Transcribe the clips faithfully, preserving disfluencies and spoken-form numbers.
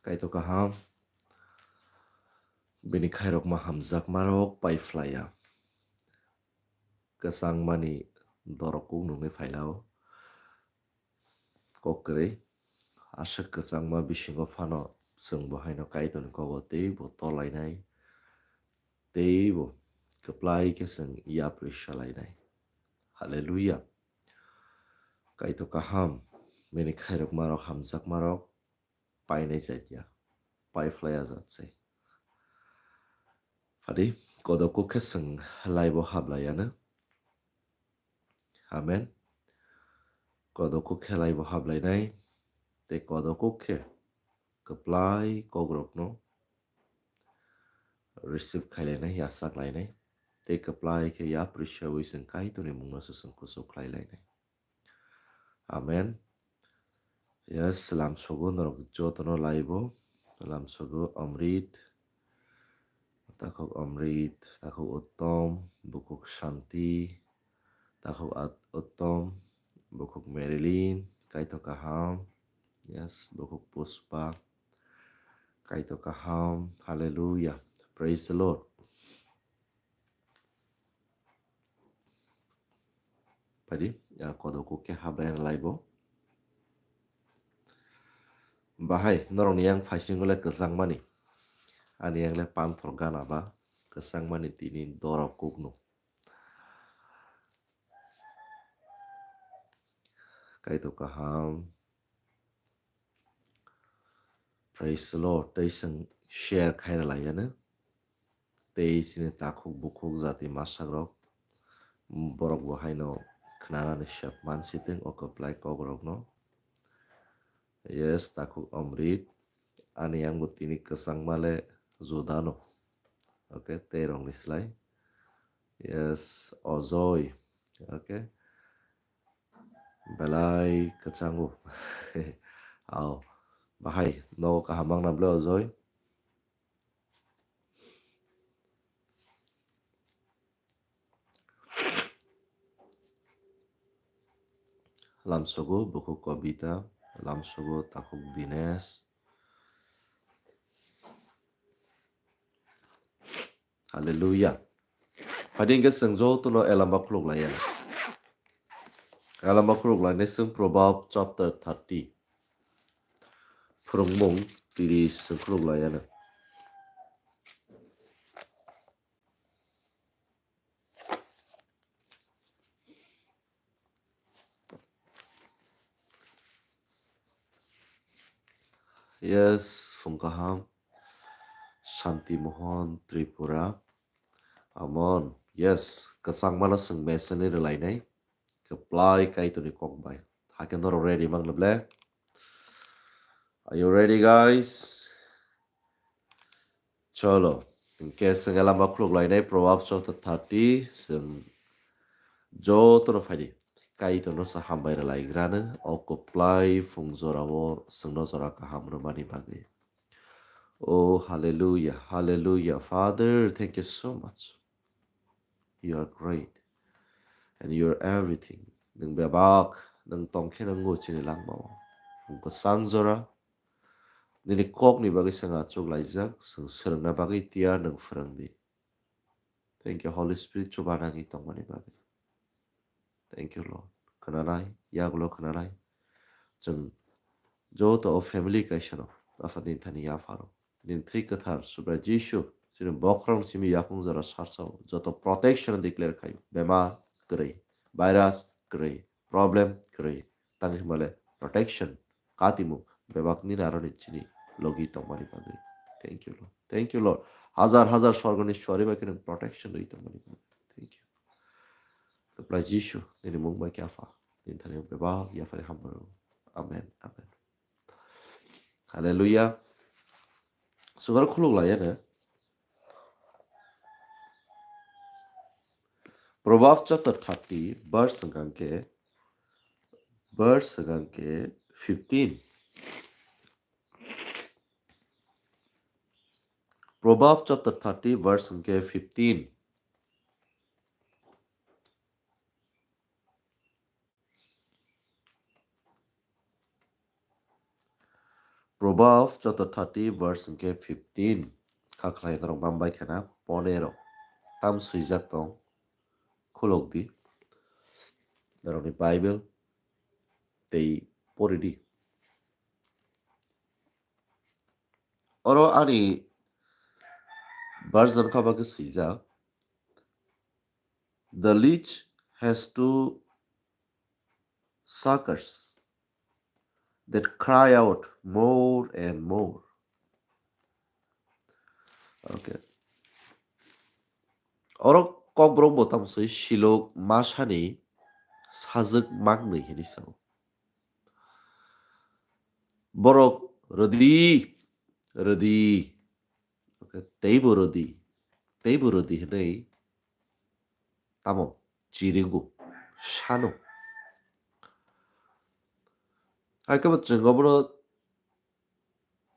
Kaitor kaham, bini khairokma hamjakmarok pai phlaiya. Kwchangmani dorok kuk nungwi phailao. Kok kwrwi, aswk kwchangma bisingo phano chwng bo haino Kaitorni kogo teibo tolainai, teibo kwplai khe chwng yapri salainai. Hallelujah. Kaitor kaham, bini khairokmarok hamjakmarok painai jat ya, pai phlai ajat se. Phadi, kodo kuk khe chwng laibo hablaiya no. Amen. Kodo kuk khe laibo hablainai, tei kodo kuk khe kwplai kokrokno receive khailainai, yachak lainai, tei kwplai khe yapri seui chwng Kaitorni mungno se chwng kuchuk khlai lainai. Amen. Yes, lamsogo norok jotono laibo. Lamsogo Amrit, takhuk Amrit, takhuk Uttom, bukhuk Shanti, takhuk At-, Uttom, bukhuk Marilyn, Kaitor kaham. Yes, bukhuk Pushpa, Kaitor kaham. Hallelujah. Praise the Lord. Phadi, ya, kodo kuk khe habrai laibo. Bahai, norokni yang phaisingo le kwchangmani. Ani yang le panthor gana ba, kwchangmani tini dorok kukno. Kaitor kaham. Praise the Lord. Tei chwng share khaina laiyano. Tei chini takhuk bukhuk jati masakrok, borok bo haino khnanani sep mansitwng o kwplai kokrokno. Yes, takhuk Amrit. Ani yang bo tini kwchangma le judano. Okay, tei rokni slai. Yes, Ojoi. Okay. Belai kwchango. Ao. Bahai, nogo kaham mangna ble Ojoi? Lamsogo bukhuk Kobita, lamsogo takhuk Dinesh. Hallelujah. Phadi hwnkhe chwng jotono elamba khuluk laiya. Elamba khuluk lainai chwng Proverb chapter thirty. Phwrwngmung tiri chwng khuluk laiya. Yes, phung kaham. Shanti Mohan Tripura. Amon. Yes, kwchangmano chwng message ni rwlainai. Kwplai Kaitorni kok bai. Hakhe norok ready mang le ble? Are you ready, guys? Cholo. Hwnkhe chwng elamba khuluk lainai Proverbs chapter thirty, chwng jotono phaidi. Kaitorno sa hambai rwlaigrano, o kwplai phung jorao chwngno jora kaham rwmani bagwi. Oh, hallelujah, hallelujah. Father, thank you so much. You are great. And you are everything. Nwng bebak, nwng tongkhe nwngo chini langmao. Phung kwchang jora, nini kokni bagwi chwng achuk laijak, chwng swrwngna bagwi tiyar nwng phwrwng di. Thank you, Holy Spirit, chubanani tongmani bagwi. Thank you, Lord. Khwnanai, yagulo khwnanai. Chwng joto o family kaisano, Apha nini thani yapharo. Nini thwi kwthar, Subrai Jisu, chini bokhorok simi yakung jora sarsao, joto protection declare khaio. Bemar kwrwi, virus kwrwi, problem kwrwi. Tangwi hwnba le protection, katimung, bebak nini aroni chini logi tongmani bagwi. Thank you, Lord. Thank you, Lord. Hazar hazar sorgoni suari bai khe nwng protection rwi tongmani bagwi. Thank you. Kwplai Jisu, nini mung bai khe Apha, nini thani bebak yaphari hambai rw. Amen, amen. Hallelujah. Sugar khuluk laiya ne. Proverbs chapter thirty, verse hwnkha khe, verse hwnkha khe fifteen. Proverbs chapter thirty, verse hwnkhe fifteen. Proverbs chapter thirty verse hwnkhe fifteen. Kha khlai norok bam bai khana ponero. Tam swijak tong. Khulok di. Norokni Bible tei pori di. Oro ani version kha bagwi swijak. The leech has two suckers that cry out more and more. Okay. Oro kokborok bo tamo se silok masani sajwk maknwi hinwi sao. Borok rwdi, rwdi. Okay, teibo rwdi, teibo rwdi hinwi tamo chirigo, sano. Hakhe bo chwng obono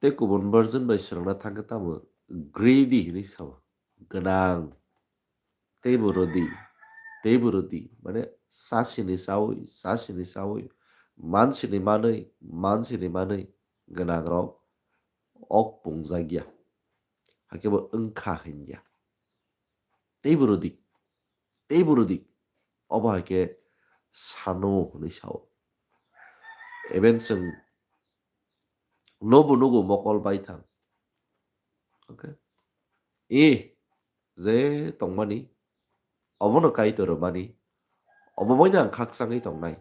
tei kubun version bai swrwngna thangkhe tamo greedy hinwi sao, gwnang. Teibo rwdi, teibo rwdi, mane sasini saui, sasini saui, mansini manwi, mansini manwi gwnangrok ok pungjakya. Hakhe bo wngkha hinya. Teibo rwdi, teibo rwdi. Obo hai khe sano hwnwi sao. Even chwng nobo nugo mokol baithang. Okay. I je tongmani, obono Kaitor rwmani, obo boino ang khakchangwi tongnai.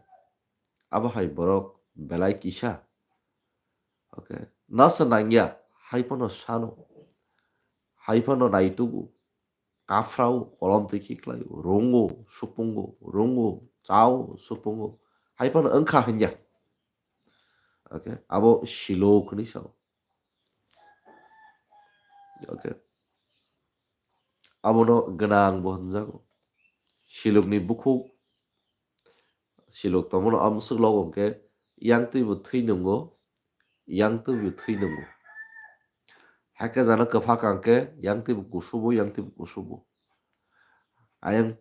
Abo hai borok belai kisa. Okay. Nasa nangya, hai phano sano, hai phano naitugo, kafrao, kolom twi khiklaio, rungo, supungo, rungo, chao, supungo, hai phano wngkha hinya. Okay, abo silok hinwi sao. Okay. Abono gwnang bo hwnjago. Silokni bukhuk, silok tongmano amswk logo hwnkhe yang twi bo thwi nwngo, yang twi bo thwi nwngo. Hakhe jana kwphak hwnkhe yang twi bo kusubo, yang twi bo kusubo. Ayang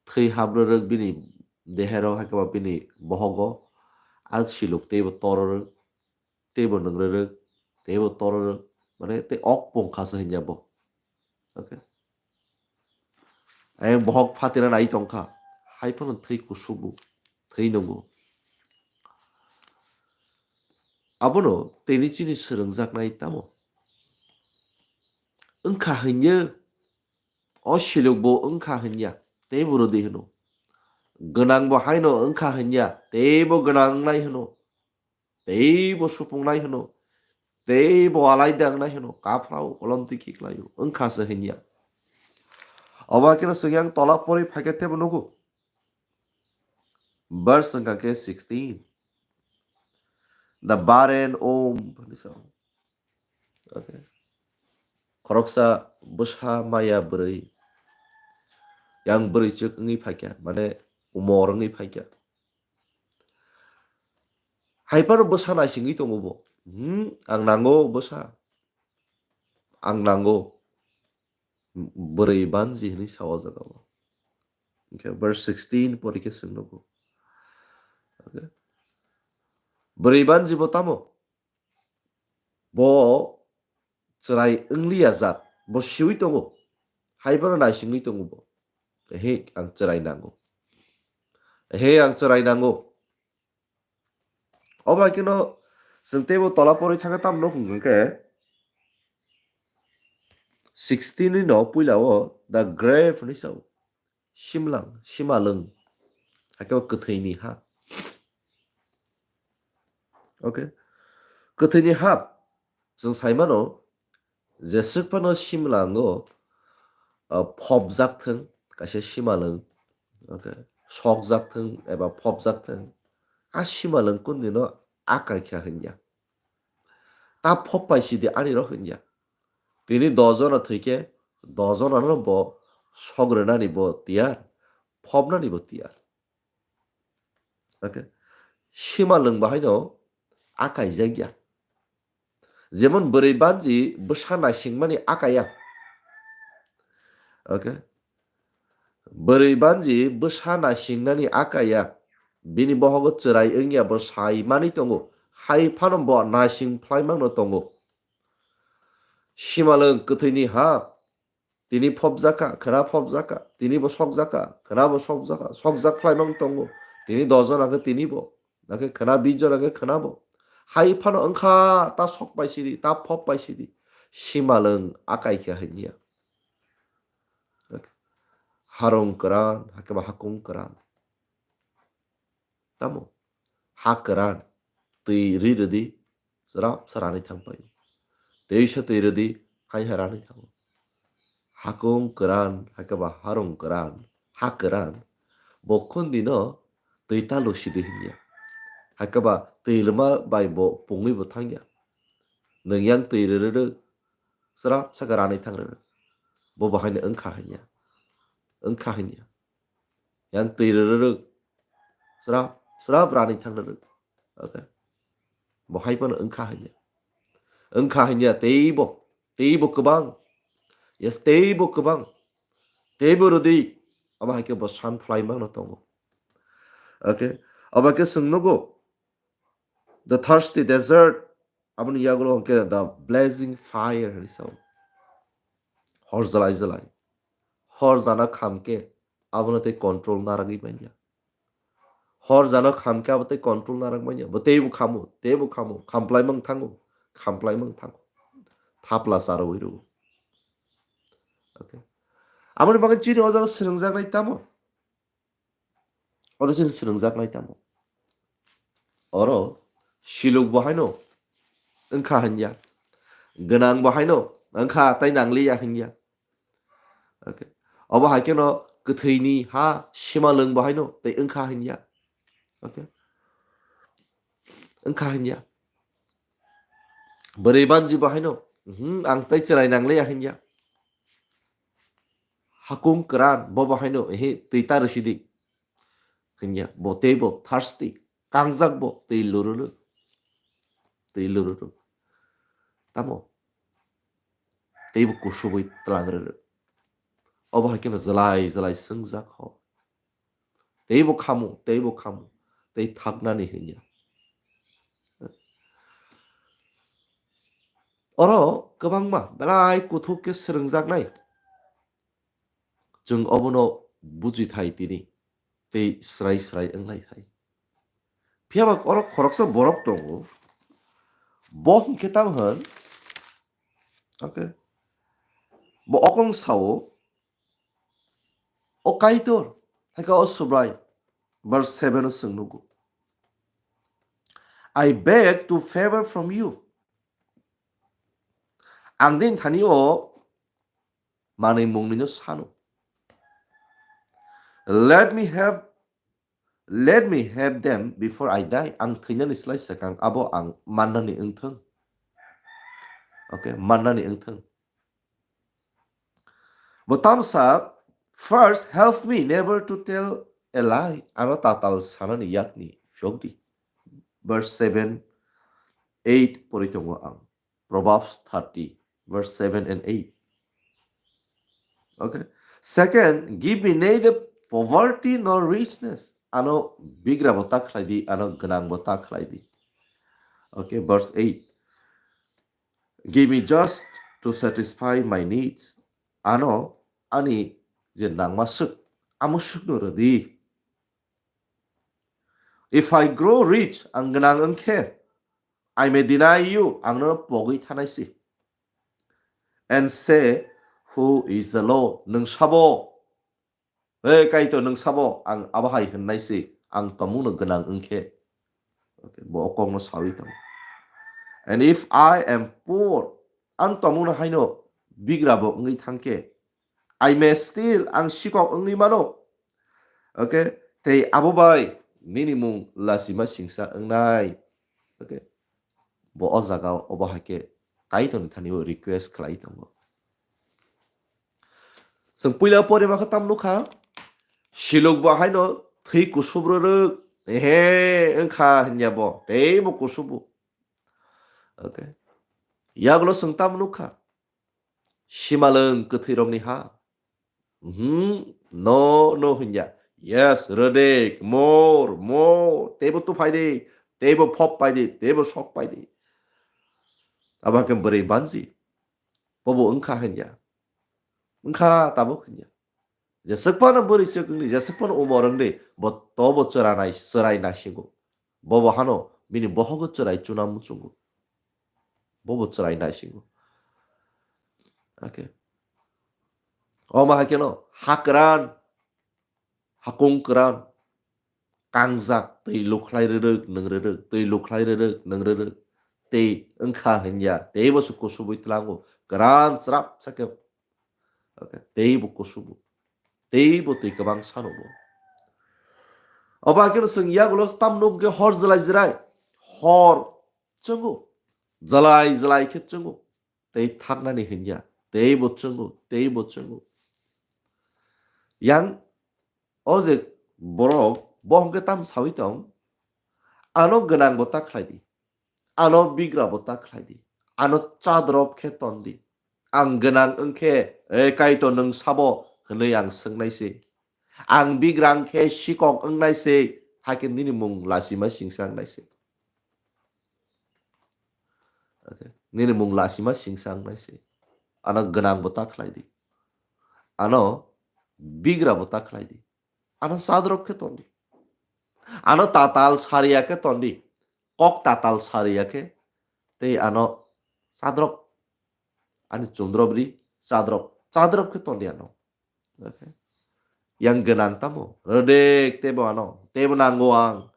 thwi habrwrwk bini dehero, hakhe ba bini bohogo, a silok teibo tororwk, teibo nwngrwrwk, teibo tororwk, mane tei ok pungkha se hinya bo. Okay. Ayang bohok phatira nai tongkha, hai phano thwi kusubo, thwi nwngo. Abono tini chini swrwngjaknai tamo wngkha hinya, o silok bo wngkha hinya, teibo rwdi hwno. Gwnang bo haino wngkha hinya, teibo gwnang wngnai hwno. Teibo supungnai hwno, teibo alaida wngnai hwno, kaphrao kolom twi khiklaio, wngkha se hinya. Obo haikhe no chwng yang tola pori phaikhe teibo nugo. Verse wngkha khe sixteen. The barren womb, hwnwi sao. Okay. Khoroksa bwsa maya bwrwi, yang bwrwichwk wngwi phaikha, mane umor wngwi phaikha. Hai phano bwsa naisingwi tongo bo. Hmm, ang nango bwsa. Ang nango. Bwrwi banji hinwi sa o jaga o. Hwnkhe verse sixteen pori khe chwng nugo. Okay. Bwrwi banji bo tamo? Bo chwrai wngliya jat, bo siwi tongo. Hai phano naisingwi tongo bo. He, ang chwrai nango. He, ang chwrai nango. Obo hai kheno chwng teibo tola pori thangkhe tamo nukhung hwnkhe sixteen ni no puila o the grave hinwi sao. Simlang, simalwng. Hakhe o kwthwini ha. Okay. Kwthwini ha. Chwng sai mano, jeswk phano simla wngo, ah, phobjak thwng, kaisa simalwng, okay, sokjak thwng eba phobjak thwng, a simalwng kundino akai kha hwnya. Ta phobpai sidi ani rok hwnya. Tini dos jona thwikhe, dos jonano bo sogrwnani bo tiyar, phobnani bo tiyar. Okay. Simalwng bahaino akaijak ya. Jemon bwrwi banji bwsa naisingmani akaya. Okay. Bwrwi banji bwsa naisingnani akaya. Bini bohogo chwrai wngya bo sai mani tongo. Hai phano bo naising phlaimangno tongo. Simalwng kwthwini ha, tini phobjakha, khwna phobjakha, tini bo sokjakha, khwna bo sokjakha, sokjak phlaimang tongo. Tini dos jona khe tini bo, nakhe khwna bis jona khe khwna bo. Hai phano wngkha, ta sok pai sidi, ta phob pai sidi. Simalwng akai khe hai niya. Harung kwran, hakhe ba hakung kwran. Tamo? Ha kwran, twi ri rwdi, srap sa rani thang paio. Teisa twi rwdi, hai ha rani thango. Hakung kwran, hakhe ba harung kwran, ha kwran. Bo khundino twi ta lusidi hinya. Hakhe ba twi lwma bai bo pungwi bo thangya. Nwng yang twi rwrwrw, srap sa rani thang rwrw. Bo bo haino wngkha hinya. Wngkha hinya. Yang twi rwrwrw. Srap, srap rani thang rwrw. Okay. Bo hai phano wngkha hinya. Wngkha hinya teibo, teibo kwbang. Yes, teibo kwbang. Teibo rwdi. Abo hai khe bo san phlai mangno tongo. Okay. Abo khe swng nugo. The thirsty desert. Aboni yagulo hwnkhe the blazing fire hinwi sao. Hor jalai jalai. Hor jana khamkhe abono tei control naragwi manya. Hor jana khamkhe abo tei control narag manya. Bo teibo khamo, teibo khamo, khamplai mang thango, khamplai mang thango. Thapla charo wi rwo. Okay. Aboni bagwi chini o jaga swrwngjaknai tamo? Oro chini swrwngjaknai tamo? Oro siluk bo haino wngkha hinya. Gwnang bo haino wngkha tei nangliya hinya. Okay. Obo hai kheno kwthwini ha simalwng bo haino tei wngkha hinya. Okay. Wngkha hinya. Bwrwi banji bo haino, "Mhm, ang tei chwrai nangliya," hinya. Hakung kwran, bo bo haino, "Ehe, twi ta rwsidi," hinya. Bo tei bo thirsty, kangjak bo, twi lururu. Twi lururu. Tamo? Tei bo kusubui tlang ruru. Obo hai kheno jalai jalai swngjak ho. Teibo khamu, teibo khamu, tei thaknani hinya. Oro kwbangma belai kuthuk khe swrwngjaknai. Chwng obono buji thai tini, tei srai srai wnglai thai. Phiya ba oro khoroksa borok tongo, bo hwnkhe tamo hwn, okay, bo okong sao, O Kaitor, hai khe o Subrai, verse seven o chwng nugo. I beg to favor from you. Ang din thani o manwi mungni no sano. Let me have, let me have them before I die. Ang thwinani slai swkang abo ang mannani wngthwng. Okay, mannani wngthwng. Bo tamsa, first help me never to tell a lie. Ano tatal sanani yakni phiyokdi. Verse seven, eight pori tongo ang. Proverbs thirty, verse seven and eight. Okay. Second, give me neither poverty nor richness. Ano bigra bo ta khlai di, ano gwnang bo ta khlai di. Okay, verse eight. Give me just to satisfy my needs. Ano ani je nangma swk, amo swkno rwdi. If I grow rich, ang gwnang wngkhe, I may deny you, ang nono pogwi thanai si. And say, "Who is the Lord?" Nwng sabo? He Kaitor, nwng sabo? Ang abo hai hwnnai si, ang tomungno gwnang wngkhe. Okay, bo o kokno sawi tongo. And if I am poor, ang tomungno haino bigra bo wngwi thangkhe, I may steal, ang sikok wngwi mano. Okay, tei abo bai nini mung lachima singsa wngnai. Okay, bo o jaga o obo hai khe Kaitorni thani o request khlai tongo. Chwng puila porima khe tam nukha, siluk bo haino thwi kusubru rwk, he wngkha hinya bo, tei bo kusubu. Okay, yagulo chwng tam nukha, simalwng kwthwirokni ha. Mhm, no, no hinya. Yes, rwdik, more, more. Teibo tuphai di. teibo phop paidi, teibo sok paidi. Abo hakhe bwrwi banji, bobo wngkha hinya. Wngkha tabuk hinya. Jeswk phano bwrwi swk wngdi, jeswk phano umor wngdi, bo tobo chwrai nai-, chwrai naisingo. Bobo hano bini bohogo chwrai chuna muchungo. Bobo chwrai naisingo. Okay. Omo hai kheno ha kwran, hakung kwran, kangjak, twi lukhlai rwrwk, nwng rwrwk, twi lukhlai rwrwk, nwng rwrwk, tei wngkha hinya, teibo se kusubui tlango, kwran chwrap sakhe, okay, teibo kusubu, teibo twi kwbang sano bo. Obo hai kheno chwng yagulo tam nuk ge hor jwlai jwlai, hor chwngo, jwlai jwlai khe chwngo, tei thaknani hinya, teibo chwngo, teibo chwngo. Yang o je borok bo hwnkhe tam sawi tong, ano gwnang bo ta khlai di, ano bigra bo ta khlai di, ano chadrop khe ton di. Ang gwnang wngkhe, "E Kaitor, nwng sabo?" hwnwi ang swngnai se. Ang bigra wngkhe sikok wngnai se, hakhe nini mung lasima singsa wngnai se. Okay. Nini mung lasima singsa wngnai se. Ano gwnang bo ta khlai di. Ano bigra bo ta khlai di. Ano chadrop khe ton di. Ano tatal sariya khe ton di. Kok tatal sariya khe tei ano chadrop, ani chumdrop ri chadrop, chadrop khe ton di ano. Okay. Yang gwnang tamo, rwdek teibo ano, teibo nango ang,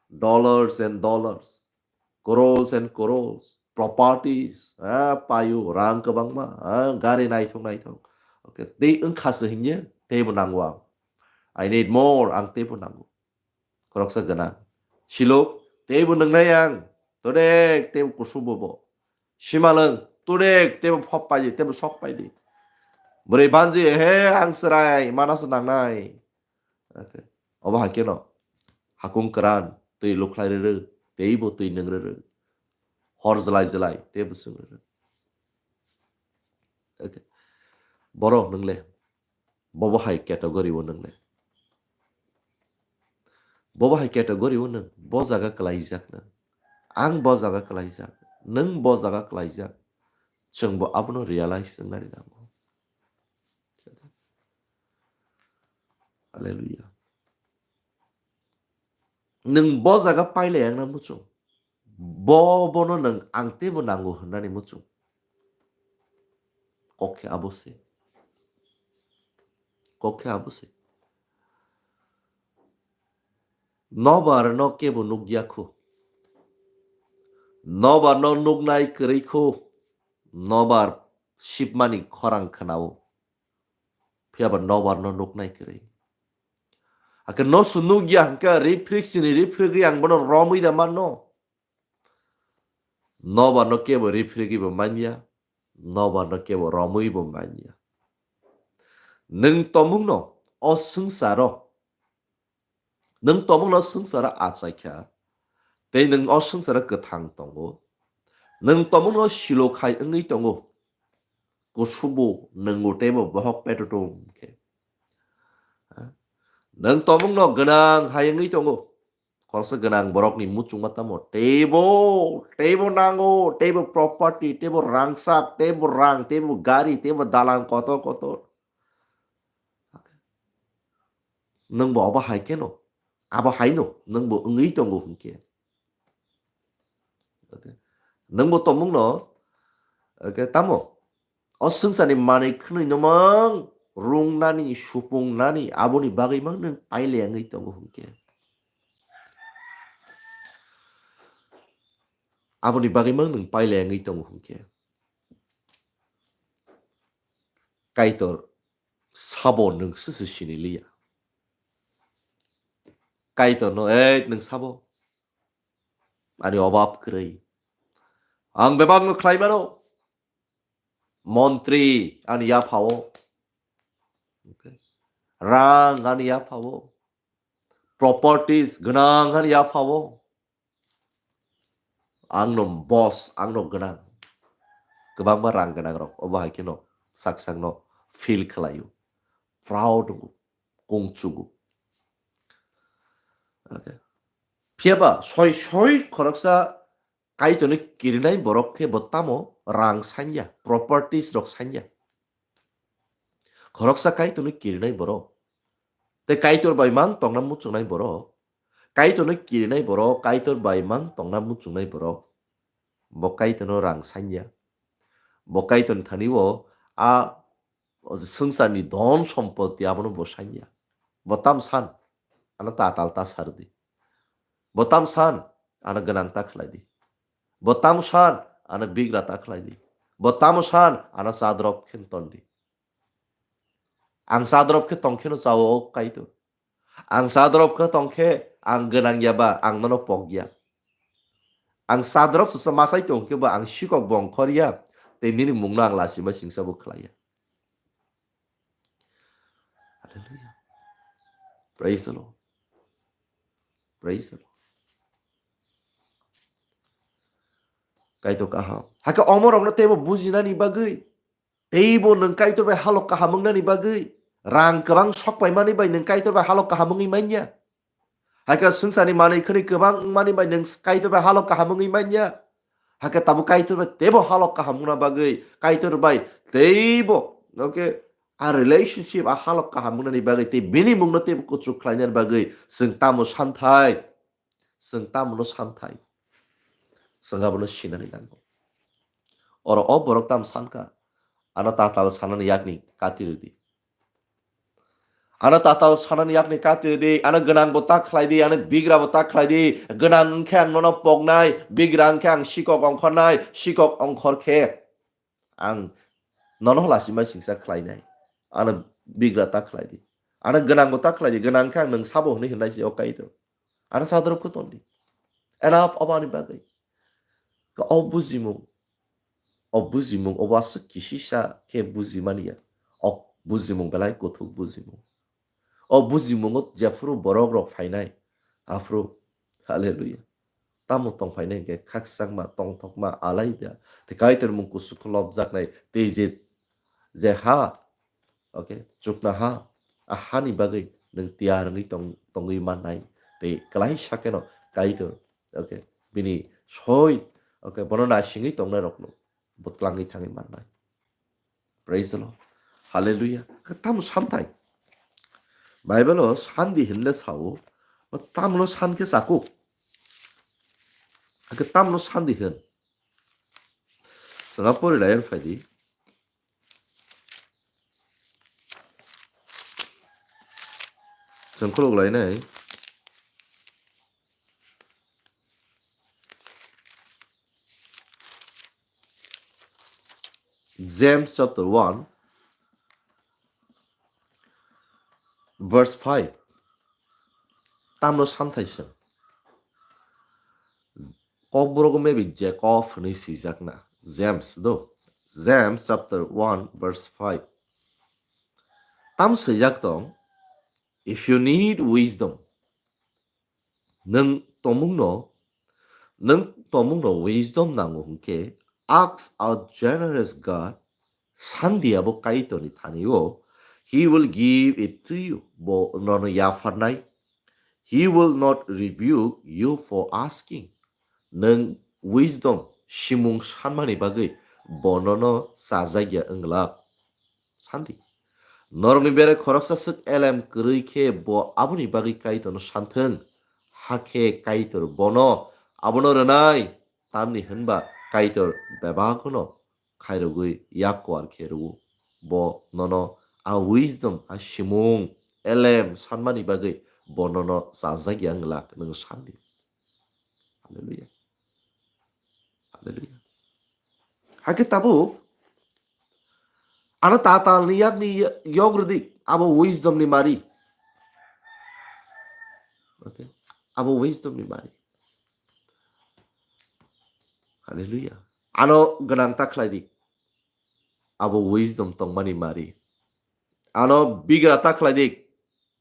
dollars and dollars, crores and crores, properties, ah, payu, rang kwbangma, ah, gari naithok naithok. Okay, tei wngkha se hinya, teibo nango ang. I need more, ang teibo nango. Khoroksa gwnang. Silok, teibo nwngnai ang. Todek, teibo kusubo bo. Simalwng, todek, teibo phop paidi, teibo sok paidi. Bwrwi banji, he, ang chwrai, manasa nangnai. Okay. Obo hai kheno. Hakung kwran, twi lukhlai rwrwk, teibo twi nwng rwrwk. Hor jwlai jwlai, teibo chwng rwrwk. Okay. Borok nwngle. Bobo hai category o nwngle. Bobo hai category o nwng bo jaga kwlaijak nwng. Ang bo jaga kwlaijak. Nwng bo jaga kwlaijak. Chwng bo abono realize wngnani nango. Hallelujah. Nwng bo jaga pailai ang na muchung. Bo bono nwng ang teibo nango hwnmani muchung. Kok khe abo se. Kok khe abo se. Nobar no kebo nukya kho. Nobar no nuknai kwrwi kho. Nobar sipmani khorang khwnao. Phiya ba nobar no nuknai kwrwi. Hakhe no se nukya hwnkhe riphrikchini riphrigwi ang bono romwi da manno. Nobar no kebo riphrigwi bo manya. Nobar no kebo romwi bo manya. Nwng tomung no o swngcharo Nwng tomungno swngcharo achaikha, tei nwng o swngcharo kwthang tongo. Nwng tomungno silo khai wngwi tongo. Kusubo nwng teibo bohok petotom khe. Nwng tomungno gwnang hai wngwi tongo. Khoroksa gwnang borokni muchungma tamo teibo, teibo nango, teibo property, teibo rangchak, teibo rang, teibo gari, teibo dalan kotor kotor. Nwng bo abo hai kheno, abo hai no, nwng bo wngwi tongo hwnkhe. Nwng bo tongmung no, okay, tamo? O swngcharni manwi khwnwi no mang rungnani, supungnani, aboni bagwi mang nwng pailengwi tongo hwnkhe. Aboni bagwi mang nwng pailengwi tongo hwnkhe. Kaitor sabo nwng se se sini liya. Kaitor no, "Ei, nwng sabo? Ani obab kwrwi. Ang bebak no khlai mano. Montri ani yaphao. Rang ani yaphao. Properties gwnang ani yaphao. Ang no boss, ang no gwnang." Kwbangma rang gwnang rok obo hai kheno sak sak no feel khlaio. Proud wngo, kung chugo. Okay. Phiya ba soi soi khoroksa Kaitorni kirinai borok khe bo tamo rang sanya, properties rok sanya. Khoroksa Kaitorni kirinai borok. Tei Kaitor bai mang tongna muchungnai borok. Kaitorni kirinai borok, Kaitor bai mang tongna muchungnai borok. Bo Kaitorno rang sanya. Bo Kaitorni thani o a o je swngcharni don sompoti abono bo sanya. Bo tam san, ano tatal ta sardi. Bo tam san, ano gwnang ta khlaidi. Bo tam san, ano bigra ta khlaidi. Bo tam san, ano chadrop khe tondi. Ang chadrop khe tongkheno chao o Kaitor. Ang chadrop khe tongkhe ang gwnang ya ba ang nono pok ya. Ang chadrop se masai tongkhe ba ang sikok bo ongkhor ya. Tei nini mungno ang lachima singsa bo khlai ya. Hallelujah. Praise the Lord. Praise the Lord. Kaitor kaham. Hakhe omorokno teibo bujinani bagwi, teibo nwng Kaitor bai halok kaham wngnani bagwi, rang kwbang sok paimani bai nwng Kaitor bai halok kaham wngwi manya. Hakhe swngcharni manwi khwnwi kwbang wngmani bai nwng Kaitor bai halok kaham wngwi manya. Hakhe tabuk Kaitor bai teibo halok kaham wngna bagwi, Kaitor bai teibo, okay, a relationship a halok kaham wngnani bagwi tei bini mungno teibo kuchuk khlainani bagwi chwng tamo santhai, chwng tamono santhai, chwng abono sinani nango. Oro o borok tam sankha, ano tatal sanani yakni kati rwdi. Ano tatal sanani yakni kati rwdi, ano gwnang bo ta khlai di, ano bigra bo ta khlai di. Gwnang wngkhe ang nono poknai, bigra wngkhe ang sikok ongkhornai, sikok ongkhor khe ang nono lachima singsa khlainai. Ano bigra ta khlai di. Ano gwnang bo ta khlai di, gwnang wngkhe ang nwng sabo hwnwi hwnnai se o Kaitor. Ano chadrop khe tondi. Enough obo ani bagwi. O bujimung, o bujimung obo aswk kisisa khe bujimani ya. O bujimung belai kuthuk bujimung. O bujimungo jephuru borok rok phainai, aphuru, hallelujah. Tamo tong phainai hwnkhe khakchangma, tongthokma, alaida. Tei Kaitor mung kuchuk khe lobjaknai, tei je, je ha, okay, chukna ha, a hani bagwi nwng tiyar wngwi tong-, tongwi mannai. Tei kwlai sakheno Kaitor, okay, bini soi, okay, bono naisingwi tongnai rokno bo twlangwi thangwi mannai. Praise the Lord. Hallelujah. Khe tamo santhai. Bible o sandi hinle sao, o tamno san khe chakuk. Khe tamno sandi hin. Chwng a pori lai phai di. Chwng khuluk lai nai. James chapter one, verse five. Tamno santhai chwng. Kokborok maybe Jacob hwnwi swijakna. James do. James chapter one verse five. Tam swijak tong, if you need wisdom, nwng tomungno, nwng tomungno wisdom nango hwnkhe, ask our generous God, sandi abo Kaitorni thani o, he will give it to you, bo nono yapharnai, he will not rebuke you for asking. Nwng wisdom, simung sanmani bagwi bo nono chajakya wnglak. Sandi. Norokni bere khoroksa swk elem kwrwi khe bo aboni bagwi Kaitorno santhwng, hakhe Kaitor bono abono rwnai, tamni hwnba Kaitor bebagono khairogwi yak kuar khe rwo. Bo nono a wisdom, a simung, elem sanmani bagwi bo nono chajakya wnglak, nwng sandi. Hallelujah. Hallelujah. Hakhe tabuk ano tatalni yakni yok rwdi, abo wisdom ni mari. Okay. Abo wisdom ni mari. Hallelujah. Ano gwnang ta khlai di. Abo wisdom tongmani mari. Ano bigra ta khlai di.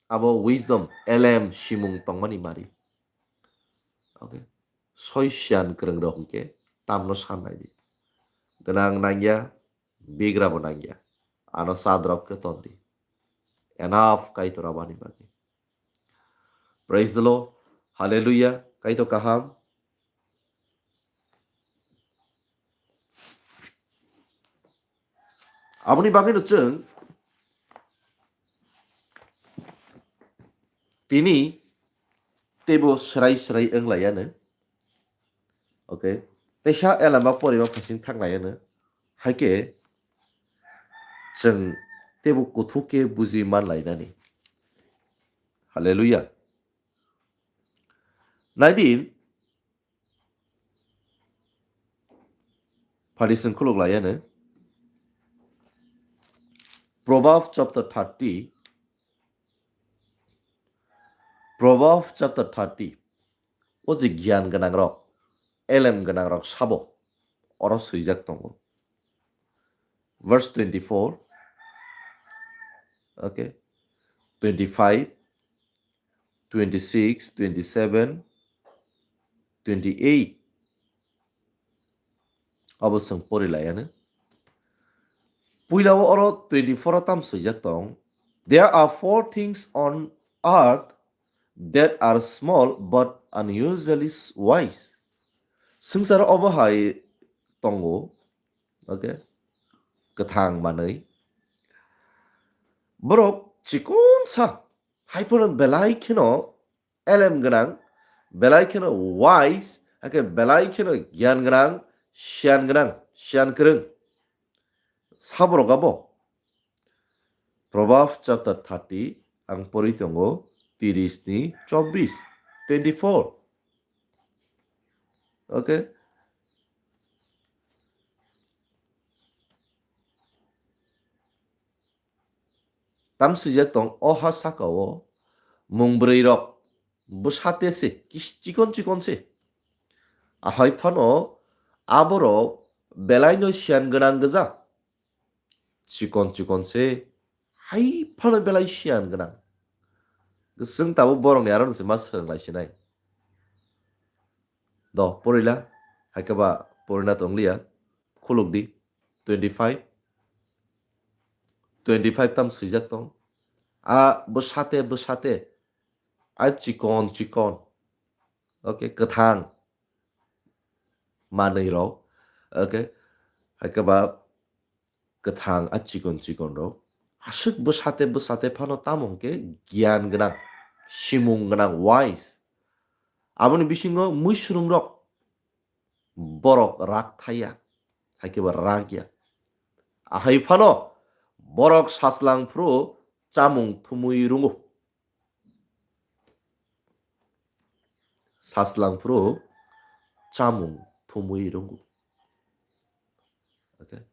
Abo wisdom, elem, simung tongmani mari. Okay. Soi siyan kwrwng rok hwnkhe tamno san nai di. Gwnang nangya, bigra bo nangya. Ano sadrop khe ton di. Enough Kaitor abani bagwi. Praise the Lord. Hallelujah. Kaitor kaham. Aboni bagwino chwng tini teibo swrai swrai wng lai ano. Okay. Teisa elamba porima phasing thang lai ano. Haikhe chwng teibo kuthuk khe buji man lainani. Hallelujah. Naidi, phadi chwng khuluk lai ano. Proverbs chapter thirty, Proverbs chapter thirty, o je giyan gwnang rok, elem gwnang rok sabo, oro swijak tongo. Verse twenty-four, okay, twenty-five, twenty-six, twenty-seven, twenty-eight. Abo chwng pori lai ano. Puila o oro twenty-four o tam swijak tong. "There are four things on earth that are small but unusually s-, wise." Swngcharo obo hai tongo, okay? Kwthang manwi. Borok chikon sa, hai phano belai kheno elem gwnang, belai kheno wise, hakhe belai kheno giyan gwnang, siyan gwnang, siyan kwrwng. Saborok abo. Proverbs chapter thirty, ang pori tongo, tiris ni chobbish, twenty-four. Okay? Tam swijak tong, o ha saka o mung bwrwi rok bwsate se, kis-, chikon chikon se. Ahai phano aborok belai no siyan gwnang gwja. Chikon chikon se, hai phano belai siyan gwnang. Chwng tabuk borokni aro se ma swrwng lai sinai. Do, porila, hai khe ba porina tong liya, khuluk di, twenty-five, twenty-five tam swijak tong. A bwsate, bwsate, a chikon, chikon, okay, kwthang manwi rok, okay, hai khe ba kwthang a chikon chikon rok. Aswk bwsate bwsate phano tamo hwnkhe giyan gwnang, simung gwnang, wise. Aboni bisingo muisrum rok borok rak thaya, hai khe ba rak ya. Ahai phano borok sachlang phuru chamung thumui rungo. Sachlang phuru chamung thumui rungo. Okay.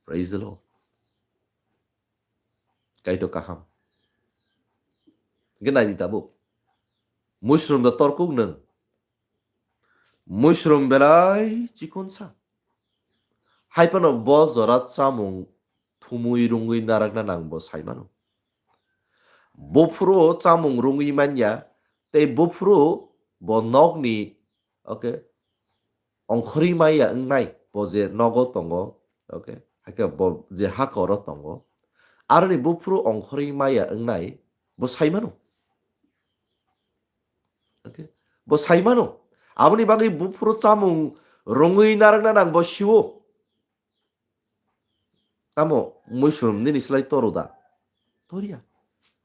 Praise the Lord. Kaitor kaham. Hwnkhe nai di tabuk. Muisrum da torkuk nwng. Muisrum belai chikon sa. Hai phano bo jora chamung thumui rungui narakna nang bo sai mano. Buphuru chamung rungui manya, tei buphuru bo nokni, okay, ongkhorwi maya wngnai, bo je nogo tongo, okay, hakhe bo je hakoro tongo, aroni buphuru ongkhorwi maya wngnai, bo sai mano. Okay, bo sai mano. Aboni bagwi buphuru chamung rungui narakna nang bo siwo. Tamo muisrum nini slai toru da? Toriya.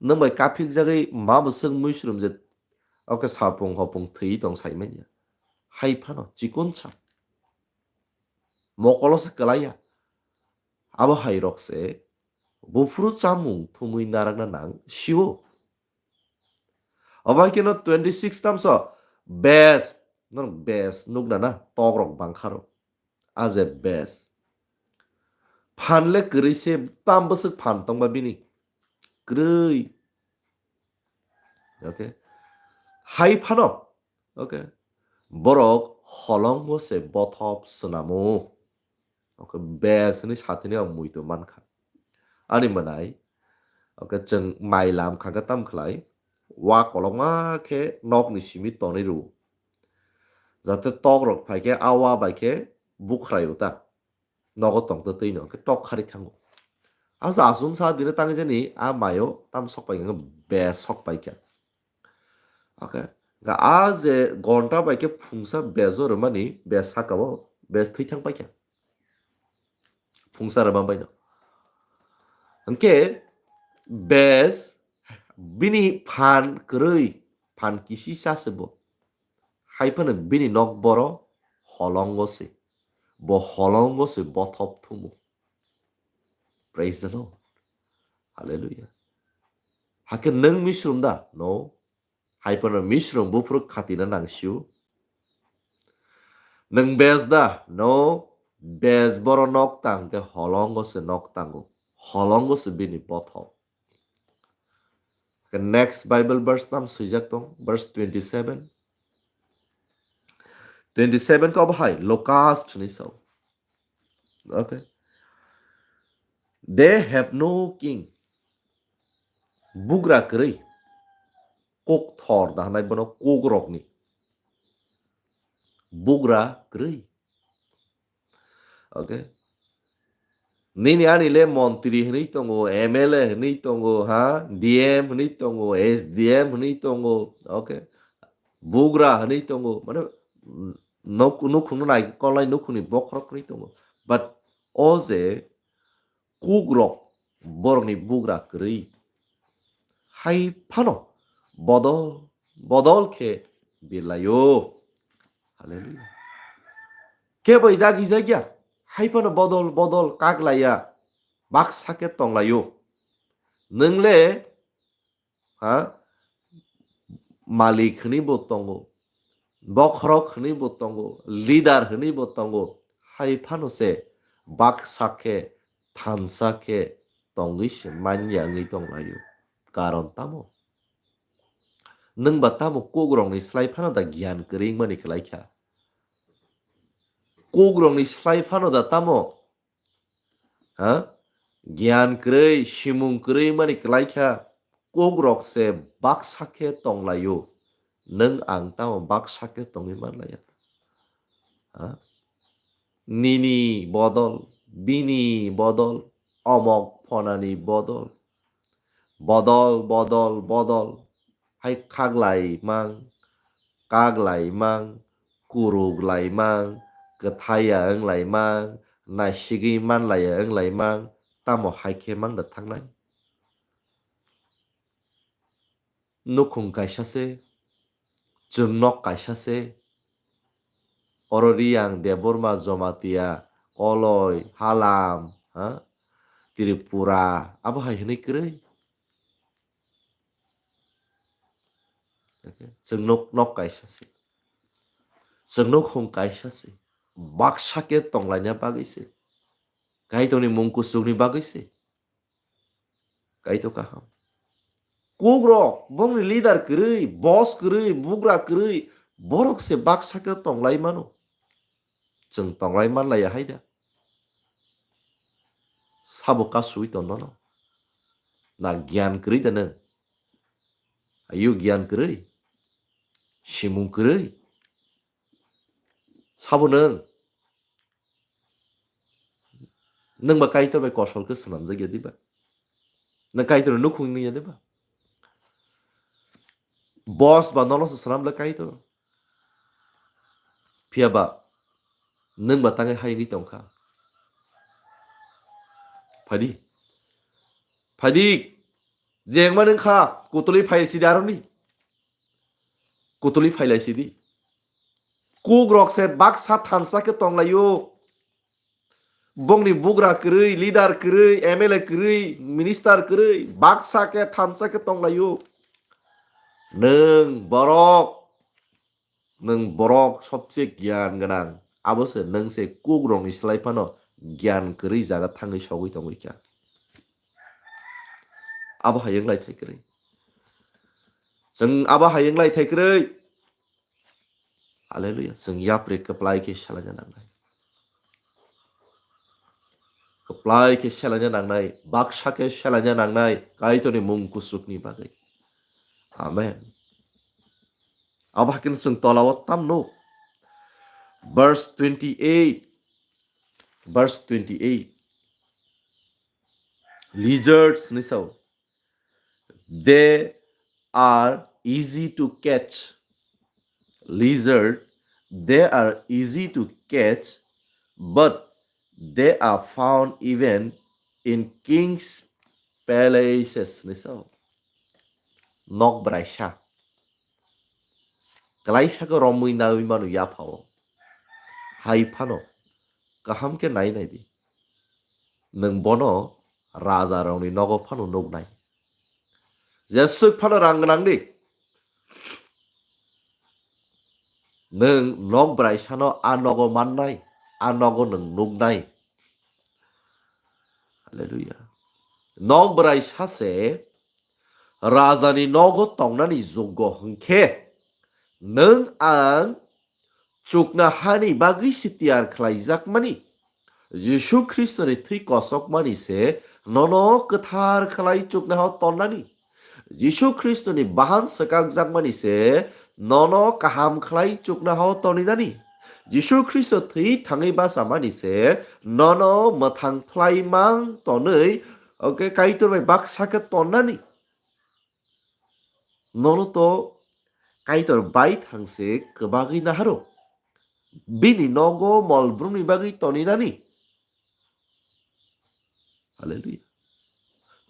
Nwng bai kaphik jagwi ma bwswk muisrum je, okay, sapung hopung thwi tong sai manya. Hai phano chikon sa. Mokolo se kwlaiya. Abo hai rok se buphuru chamung thumui narakna nang siwo. Obo hai kheno twenty six tamso bes, nang bes nukna na tok rok bangkha rok. A je bes. Phan le kwrwi se tam bwswk phan tongba bini. Kwrwi. Okay. Hai phano. Okay. Borok holongbo se bothop swnamo. Okay, bes hinwi sathini ang muitu mankha. Ani mwnai, okay, chwng mai lam kha khe tam khlai, wa kolokma khe nokni simi tonwi rw. Jate tok rok phai khe a wa bai khe bukhrai o ta. Nogo tong twi no khe tok khari thango. Asa asum sa dine tang jani a mayo tam sok pai khe bes sok pai khe. Okay. Ga a je gonta bai khe phungsa bes o rwmani bes saka o bes thwi thang paikha. Phungsa rwma bai no. Hwnkhe bes bini phan kwrwi, phan kisi sa se bo. Hai phano bini nok boro holongo se. Bo holongo se bothop thumu. Praise the Lord. Hallelujah. Hakhe nwng misrum da? No. Hai phano misrum buphuru khatina nangsio. Nwng bes da? No. Bes boro nok tang khe holongo se nok tango. Holongo se bini bothop. Next Bible verse tam swijak tong, verse twenty-seven. Twenty-seven ko bahai Lucas chini sao. Okay. They have no king. Bugra kwrwi. Kok thor da hanai bono kok rokni. Bugra kwrwi. Okay. Nini ani le montri hwnwi tongo, M L A hwnwi tongo, ha, D M hwnwi tongo, S D M hwnwi tongo, okay. Bugra hwnwi tongo, mane, nok-, nukhungno nai kolnai nukhungni bokhorok hwnwi tongo. But o je kukrok borokni bugra kwrwi. Hai phano bodol, bodol khe birlaio. Hallelujah. Kebo dagi jagya. Hai phano bodol, bodol kaglaiya. Baksa khe tonglaio. Nwng le, ha? Malik hwnwi bo tongo. Bokhorok hwnwi bo tongo. Leader hwnwi bo tongo. Hai phano se baksa khe, thansa khe tongwi se manya wngwi tonglaio. Karon tamo? Nwng ba tamo kukrokni slai phano da giyan kwrwi wngmani kwlai kha? Kukrokni slai phano da tamo, ha? Giyan kwrwi, simung kwrwi wngmani kwlai kha? Kukrok se baksa khe tonglaio. Nwng ang tamo baksa khe tongwi manlaiya? Ha? Nini bodol, bini bodol, omok phonani bodol. Bodol, bodol, bodol. Hai khaglai mang, kaglai mang, kuruglai mang, kwthaiya wnglai mang, naisigwi manlaiya wnglai mang, tamo hai khe mang da thangnai? Nukhung kaisa se, chwng nok kaisa se, oro Riyang, Debbarma, Jamatia, Koloi, Halam, ha? Tripura, abo hai hwnwi kwrwi. Chwng nok, nok kaisa se. Chwng nukhung kaisa se. Baksa khe tonglaina bagwi se. Kaitorni mung kuchukni bagwi se. Kaitor kaham. Kukrok, bongni leader kwrwi, boss kwrwi, bugra kwrwi, borok se baksa khe tonglai mano. Chwng tonglai manlaiya hai da? Sabo kasui ton nono? Na giyan kwrwi da nwng? Ayu giyan kwrwi? Simung kwrwi? Sabo nwng? Nwng ba Kaitor bai kosol khe swnamjak ya diba? Nwng Kaitor nukhung nung ya diba? Boss ba nono se swnam le Kaitor. Phiya ba nwng ba tangwi hai wngwi tong kha. Phadi. Phadi. Jengma nwng kha, kutulwi phai sidi aroni. Kutulwi phailai sidi. Kukrok se baksa thansa khe tonglaio. Bongni bugra kwrwi, leader kwrwi, M L A kwrwi, minister kwrwi, baksa khe thansa khe tonglaio. Nwng borok, nwng borok sobse giyan gwnang. Abo se nwng se kukrokni slai phano giyan kwrwi jaga thangwi sogwi tongwi kha. Abo hai wng lai thai kwrwi. Chwng abo hai wng lai thai kwrwi. Hallelujah. Chwng yapri kwplai khe selaina nangnai. Kwplai khe selaina nangnai. Baksa khe selaina nangnai. Kaitorni mung kuchukni bagwi. Amen. Abo hai kheno chwng tolao tamno. Verse twenty-eight. Verse twenty-eight. Lizards ni sao. They are easy to catch. lizard, they are easy to catch, but they are found even in king's palaces. Ni so. Nok braisa. Klaisa khe romwi nawi manu yaphao. Hai phano kaham khe nai nai di. Nwng bono raja rokni nogo phano nuknai. Jeswk phano rang gwnang di. Nwng nok braisano a nogo mannai, a nogo nwng nuknai. Hallelujah. Nok braisa se rajani nogo tongnani joggo hwnkhe, nwng ang chukna hani bagwi se tiyar khlaijakmani, Jisu Khristoni thwi kosokmani se nono kwthar khlai chukna hao tonnani. Jisu Khristoni bahan swkakjakmani se nono kaham khlai chukna hao toninani. Jisu Khristo thwi thangwi bachamani se nono mwthang phlai mang tonwi, oke, Kaitor bai baksa khe tonnani. Nono to Kaitor bai thangse kwbagwi naharo. Bini nogo mol brumni bagwi toninani. Hallelujah.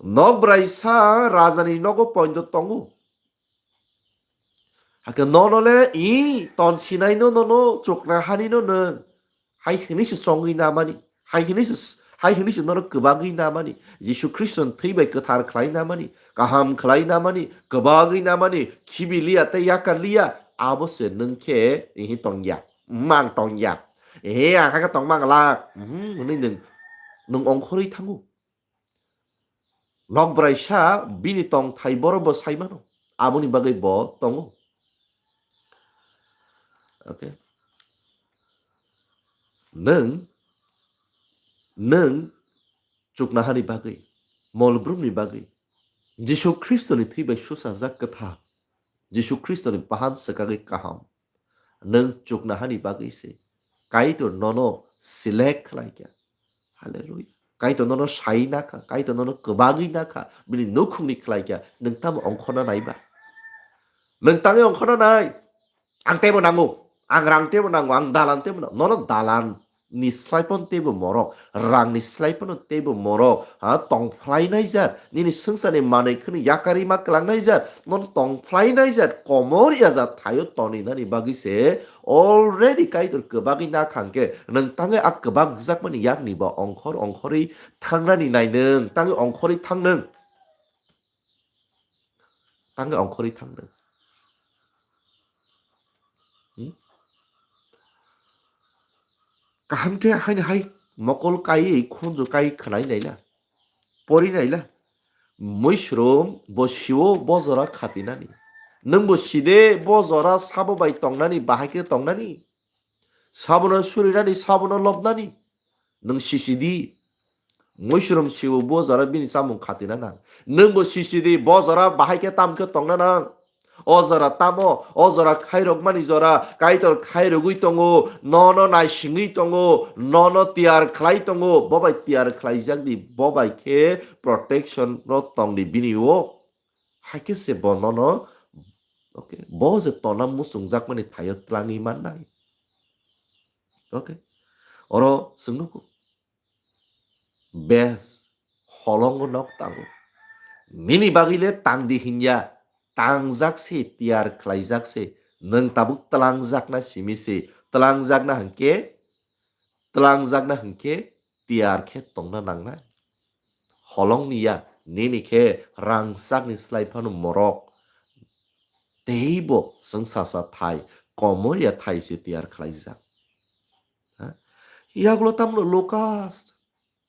Nok braisa rajani nogo poindo tongo. Hakhe nono le i ton sinaino nono chukna hanino nwng hai hwnwi se chongwi namani, hai hwnwi se, hai hwnwi se nono kwbagwi namani, Jisu Khriston thwi bai kwthar khlai namani, kaham khlai namani, kwbagwi namani, khibiliya tei yakarliya, abo se nwng khe ihi tongya, mang tongya. Ehe, ang hakhe tongmang lak, mhm, hwnwi nwng, nwng ongkhorwi thango. Nok braisa bini tongthai boro bo sai mano. Aboni bagwi bo tongo. Okay. Nwng, nwng chuknahani bagwi, molbrumni bagwi, Jisu Khristoni thwi bai suchajak kwthar, Jisu Khristoni bahan swkagwi kaham, nwng chuknahani bagwi se Kaitor nono select khlai kha. Hallelujah. Kaitor nono sai na kha, Kaitor nono kwbagwi na kha, bini nukhungni khlai kha, nwng tamo ongkhorna nai ba? Nwng tangwi ongkhorna nai? Ang teibo nango, ang rang teibo nango, ang dalan teibo nango. Nono dalan ni slai phano teibo morok, rang ni slai phano teibo morok, ha, tong phlai nai jar, nini swngcharni manwi kheno yakarwi ma kwlang nai jar, nono tong phlai nai jar, komor ya jar thaio toni nani bagwi se already Kaitor kwbagwi na khang khe, nwng tangwi a kwbakjakmani yakni bo ongkhor ongkhorwi thangnani nai nwng, tangwi ongkhorwi thang nwng. Tangwi ongkhorwi thang nwng. Hmm? Kaham khe haini hai mokol kaiwi khunju kai khwnai naila, pori naila. Muisrum bo siwo bo jora khatinani. Nwng bo side bo jora sabo bai tongnani, bahai khe tongnani. Sabono surinani, sabono lobnani. Nwng sisidi. Muisrum siwo bo jora bini chamung khatina nang. Nwngbo sisidi, bo jora bahai khe tam khe tongna nang. O jora tamo, o jora khairokmani jora, Kaitor khairogwi tongo, nono naisingwi tongo, nono tiyar khlai tongo, bo bai tiyar khlaijak di, bo bai khe protection ro tong di bini o. Hakhe se bo nono, okay, bo je tona muchungjakmani thaio tlangwi mannai. Okay. Oro chwng nugo. Bes holongo nok tango. Nini bagwi le tang di hinya, tangjak se, tiyar khlaijak se, nwng tabuk tlangjakna simi se, tlangjakna hwnkhe, tlangjakna hwnkhe tiyar khe tongna nangnai. Holongni ya, nini khe rangchakni slai phano morok. Teibo chwng sasa thai, komor ya thai se tiyar khlaijak. Ha? Yagulo tamno Lukas,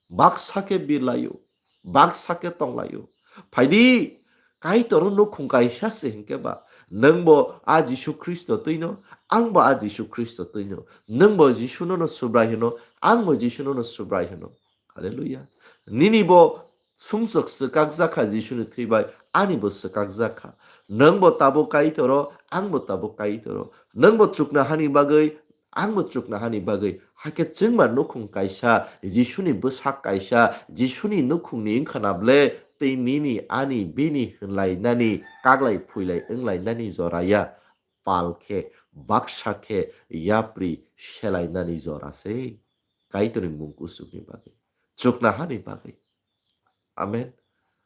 baksa khe birlaio, baksa khe tonglaio. Phaidi, Kaitoro nukhung kaisa se hinkhe ba, nwngbo a Jisu Khristo twino, angbo a Jisu Khristo twino. Nwngbo Jisuno no Subrai hwno, angbo Jisuno no Subrai hwno. Hallelujah. Nini bo sumsok swkakjakha Jisuni thwi bai, ani bo swkakjakha. Nwngbo tabuk Kaitoro, angbo tabuk Kaitoro. Nwngbo chukna hani bagwi, angbo chukna hani bagwi. Hakhe chwngma nukhung kaisa, Jisuni bwsak kaisa, Jisuni nukhungni wngkha na ble, tei nini, ani, bini hwnlainani, kaglai phuilai wnglainani joraya. Pal khe baksa khe yapri selainani jora se. Kaitorni mung kusukni bagwi, chukna hani bagwi. Amen.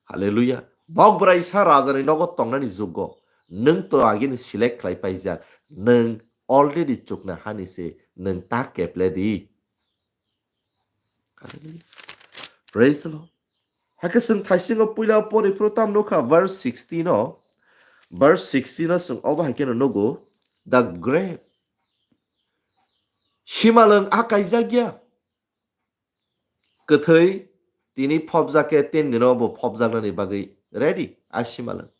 Hallelujah. Bok bwraisa rajani nogo tongnani jugo nwng to agini select khlai paijak. Nwng already chukna hani se nwng ta keple di. Hallelujah. Praise the Lord. Hakhe chwng thaisingo puila pori phuru tam nukha verse sixteen o. Verse sixteen o chwng obo hai kheno nugo, the grave. Simalwng a kaijak ya. Kwthwi tini phobjak khe tin dino bo phobjaknani bagwi ready a simalwng.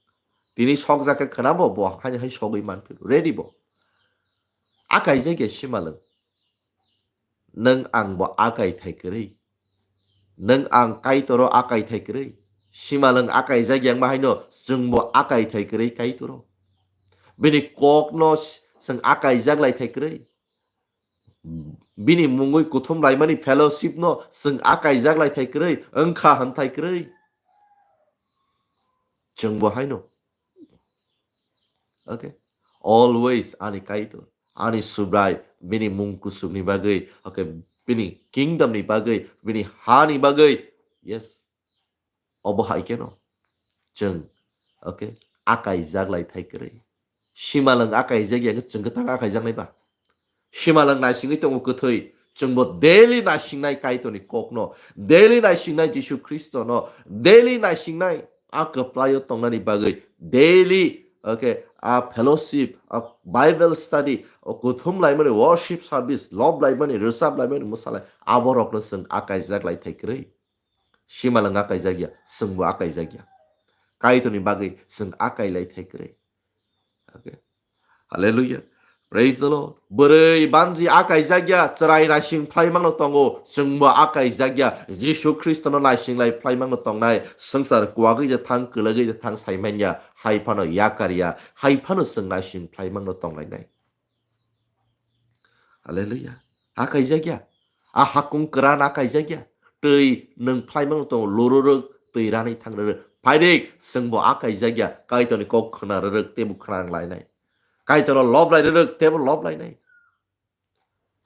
Tini sokjak khe khwnabo bo haini hai sogwi manphiro ready bo. A kaijak ya simalwng. Nwng ang bo a kaithai kwrwi. Nwng ang Kaitoro a kaithai kwrwi. Simalwng a kaijak ya wngma haino chwngbo a kaithai kwrwi Kaitoro. Bini kokno s-, chwng a kaijak lai thai kwrwi. Bini mungwi kuthum laimani fellowship no chwng a kaijak lai thai kwrwi, wngkha hwn thai kwrwi. Chwngbo haino. Okay. Always ani Kaitor, ani Subrai, bini mung kusukni bagwi, okay, bini kingdom ni bagwi, bini hani bagwi. Yes. Obo hai kheno chwng, okay, a kaijak lai thai kwrwi. Simalwng a kaijak ya khe chwng kwthang a kaijaknai ba? Simalwng naisingwi tongo kwthwi, chwngbo daily naisingnai Kaitorni kokno, daily naisingnai Jisu Khristono, daily naisingnai a kwplaio tongnani bagwi, daily, okay, a fellowship, a Bible study, o kuthum laimani worship service, lob laimani, rwchap laimani, mwsalai, aborokno chwng a kaijak lai thai kwrwi. Simalwng a kaijak ya, chwngbo a kaijak ya. Kaitorni bagwi chwng a kailai thai kwrwi. Okay. Hallelujah. Praise the Lord. Bwrwi banji a kaijak ya, chwrai naising phlai mangno tongo, chwngbo a kaijak ya. Jisu Khristono naising lai phlai mangno tongnai, swngchar kwagwi je thang, kwlagwi je thang sai man ya, hai phano yakar ya, hai phano chwng naising phlai mangno tonglainai. Hallelujah. A kaijak ya. A hakung kwran a kaijak ya. Twi nwng phlai mangno tongo, lururwk, twi ranwi thang rwrwk. Phaidi, chwngbo a kaijak ya. Kaitorni kok khna rwrwk, teibo khna wng lainai. Kaitorno lob lai rwrwk, teibo lob lainai.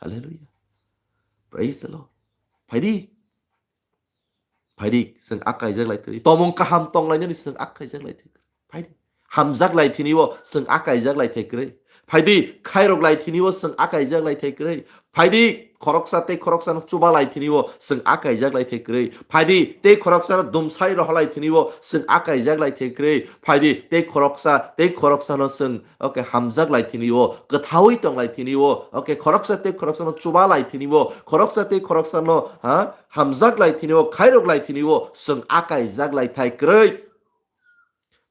Hallelujah. Praise the Lord. Phaidi. Phaidi, chwng a kaijak lai thwdi. Tomung kaham tong lainani chwng a kaijak lai thwdi. Phaidi. Hamjak lai thini o chwng a kaijak lai thai kwrwi. Phaidi, khairok lai thini o chwng a kaijak lai thai kwrwi. Phaidi, khoroksa tei khoroksa no chuba lai thini o chwng a kaijak lai thai kwrwi. Phaidi, tei khoroksa no dumsai roha lai thini o chwng a kaijak lai thai kwrwi. Phaidi, tei khoroksa, tei khoroksa no chwng, okay, hamjak lai thini o, kwthawi tong lai thini o, okay, khoroksa tei khoroksa no chuba lai thini o, khoroksa tei khoroksa no, ha, hamjak lai thini o, khairok lai thini o, chwng a kaijak lai thai kwrwi.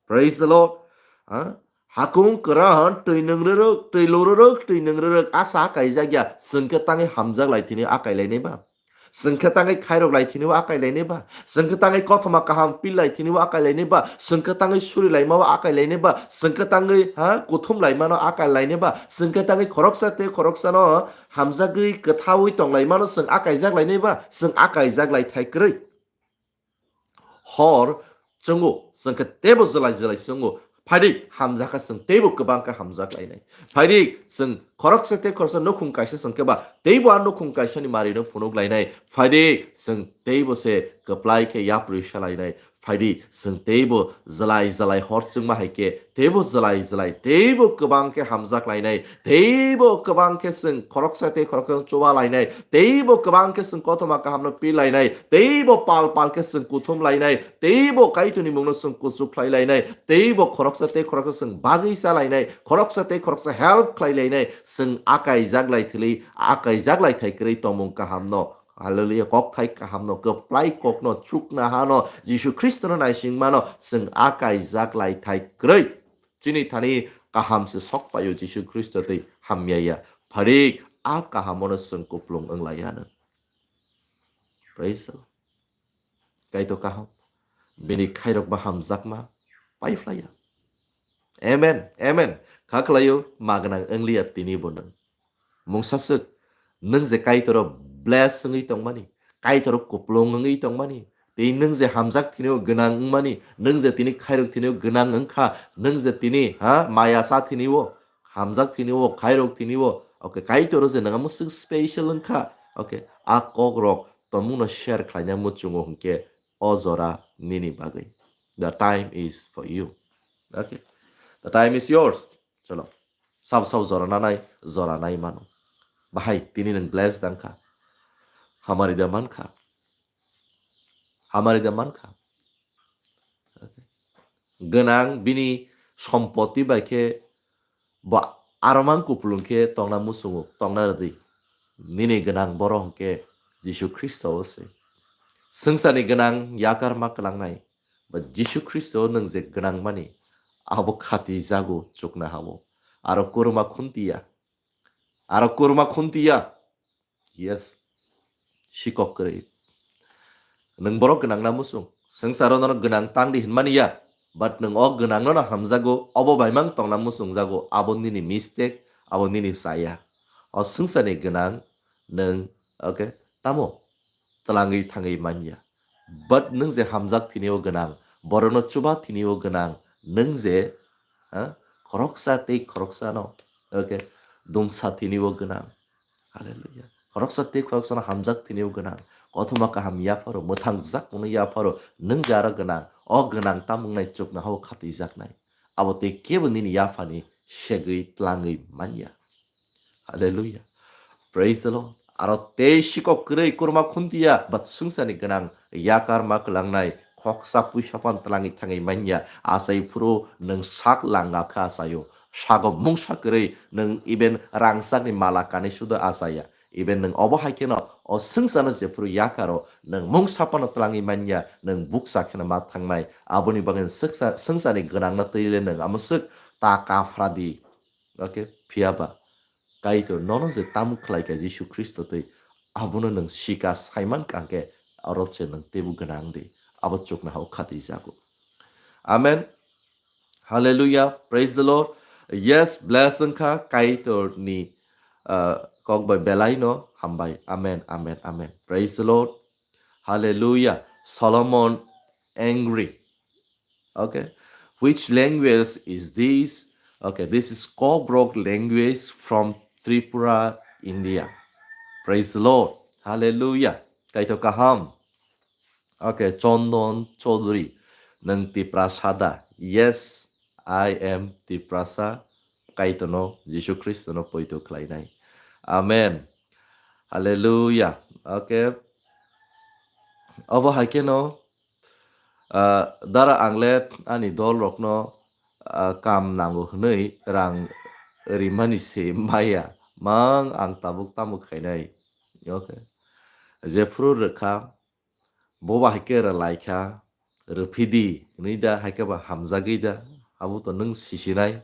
Praise the Lord. Ha? Hakung kwran, twi nwngrwrwk, twi lurwrwk, twi nwngrwrwk, asa a kaijak ya, chwng khe tangwi hamjak lai thini a kai lainai ba? Chwng khe tangwi khairok lai thini o a kai lainai ba? Chwng khe tangwi kothoma kaham pil lai thini o a kai lainai ba? Chwng khe tangwi suri laima o a kai lainai ba? Chwng khe tangwi, ha, kuthum laima no a kai lainai ba? Chwng khe tangwi khoroksa tei khoroksa no hamjagwi kwthawi tong laima no chwng a kaijak lainai ba? Chwng a kaijak lai thai kwrwi. Hor chwngo, chwng khe teibo jwlai jwlai chwngo. Phaidi, hamjakha chwng teibo kwbang khe hamjak lainai. Phaidi, chwng khoroksa tei khoroksa nukhung kaisa chwng khe ba teibo a nukhung kaisani marino phunuk lainai. Phaidi, chwng teibo se kwplai khe yapri sa lainai. Phaidi, chwng teibo jwlai jwlai hor chwngma hai khe teibo jwlai jwlai, teibo kwbang khe hamjak lainai, teibo kwbang khe chwng khoroksa tei khoroksa chuba lainai, teibo kwbang khe chwng kothoma kahamno pi lainai, teibo pal pal khe chwng kuthum lainai, teibo Kaitorni mungno chwng kuchuk khlai lainai, teibo khoroksa tei khoroksa chwng bagwi cha lainai, khoroksa tei khoroksa help khlai lainai, chwng a kaijak lai thili, a kaijak lai thai kwrwi tongmung kahamno. Hallelujah. Kokthai kahamno, kwplai kokno, chukna hano, Jisu Khristono naisingmano, chwng a kaijak lai thai kwrwi. Chini thani kaham se sok paio Jisu Khristo tei hamya ya. Phaidi a kahamono chwng kuplung wng lai anw. Praise the Lord. Kaitor kaham. Bini khairokma hamjakma pai phlaiya. Amen. Amen. Kha khlaio, ma gwnang wngliya tini bo nwng. Mungsa swk, nwng je Kaitoro bless wngwi tongmani, Kaitoro kuplung wngwi tongmani, tei nwng je hamjak thinio gwnang wngmani, nwng je tini khairok thinio gwnang wngkha, nwng je tini, ha, maya cha thinio, hamjak tini o, khairok tini o, okay, Kaitor o je nang musuk special wngkha, okay, a kok rok tomung no share khlaina muchungo hwnkhe o jora nini bagwi. The time is for you. Okay, the time is yours. Chalo, sab sab jora nanai, jora nai mano. Bahai, tini nwng blessed wngkha. Hamari da mankha. Hamari da mankha. Okay. Gwnang bini sompoti bai khe bo aromang kupulung khe tongna muchungo, tongna rwdi. Nini gwnang borok hwnkhe Jisu Khristo o se. Swngcharni gwnang yakar ma kwlangnai, ba Jisu Khristo nwng je gwnang mani, abo khati jago chukna hao. Aro kurma khuntiya. Aro kurma khuntiya. Yes. Sikok kwrwi. Nwng borok gwnang na muchung. Swngcharo nono gwnang tang di hinmani ya. But nwng o gwnang no hamjago, obo bai mang tongna muchung jago, abo nini mistake, abo nini chaya. O swngcharni gwnang nwng, okay, tamo twlangwi thangwi manya. But nwng je hamjak tini o gwnang, borokno chuba tini o gwnang, nwng je, ha, khoroksa tei khoroksa no, okay, dumsa tini o gwnang. Hallelujah. Khoroksa tei khoroksa no hamjak tini o gwnang. Kothoma kaham yapharo, mwthang jak mungno yapharo, nwng je aro gwnang. O gwnang tamung nai chukna hao khati jaknai. Abo tei kebo nini yaphani segwi twlangwi manya. Hallelujah. Praise the Lord. Aro tei sikok kwrwi kurma khuntiya, but swngcharni gwnang yakar ma kwlangnai khoksa puisa phan twlangwi thangwi manya. Achai phuru nwng sak langa kha achaio. Sago mungsa kwrwi nwng even rangchakni mala kanwi sudo achaya. Even nwng obo hai kheno o swngcharno jephuru yakaro nwng mungsa phano twlangwi manya, nwng bukcha kheno ma thangnai. Aboni bagwi swksa-, swngcharni gwnangno twi le nwng amoswk ta kafra di. Okay, phiya ba Kaitor nono je tamo khlai kha Jisu Khristo twi, abono nwng sika saiman kha hwnkhe oro se nwng teibo gwnang di, abo chukna hao khati jago. Amen. Hallelujah. Praise the Lord. Yes, bless wngkha Kaitor ni, uh, kok bai belai no hambai. Amen, amen, amen. Praise the Lord. Hallelujah. Solomon angry. Okay. Which language is this? Okay, this is Kokborok language from Tripura, India. Praise the Lord. Hallelujah. Kaitor kaham. Okay, Chondon Chaudhary. Nwng Tiprasa da? Yes, I am Tiprasa. Kaitorno, Jisu Khristono poito khlainai. Amen. Hallelujah. Okay. Obo hai kheno, ah, dara angle ani dol rokno, ah, kam nango hwnwi rang rimani se maya. Mang ang tabuk tamo khainai. Okay. Jephuru rwkha, boba hai khe rwlai kha, rwphi di, hwnwi da, hai khe ba hamjagwi da, abo to nwng sisinai.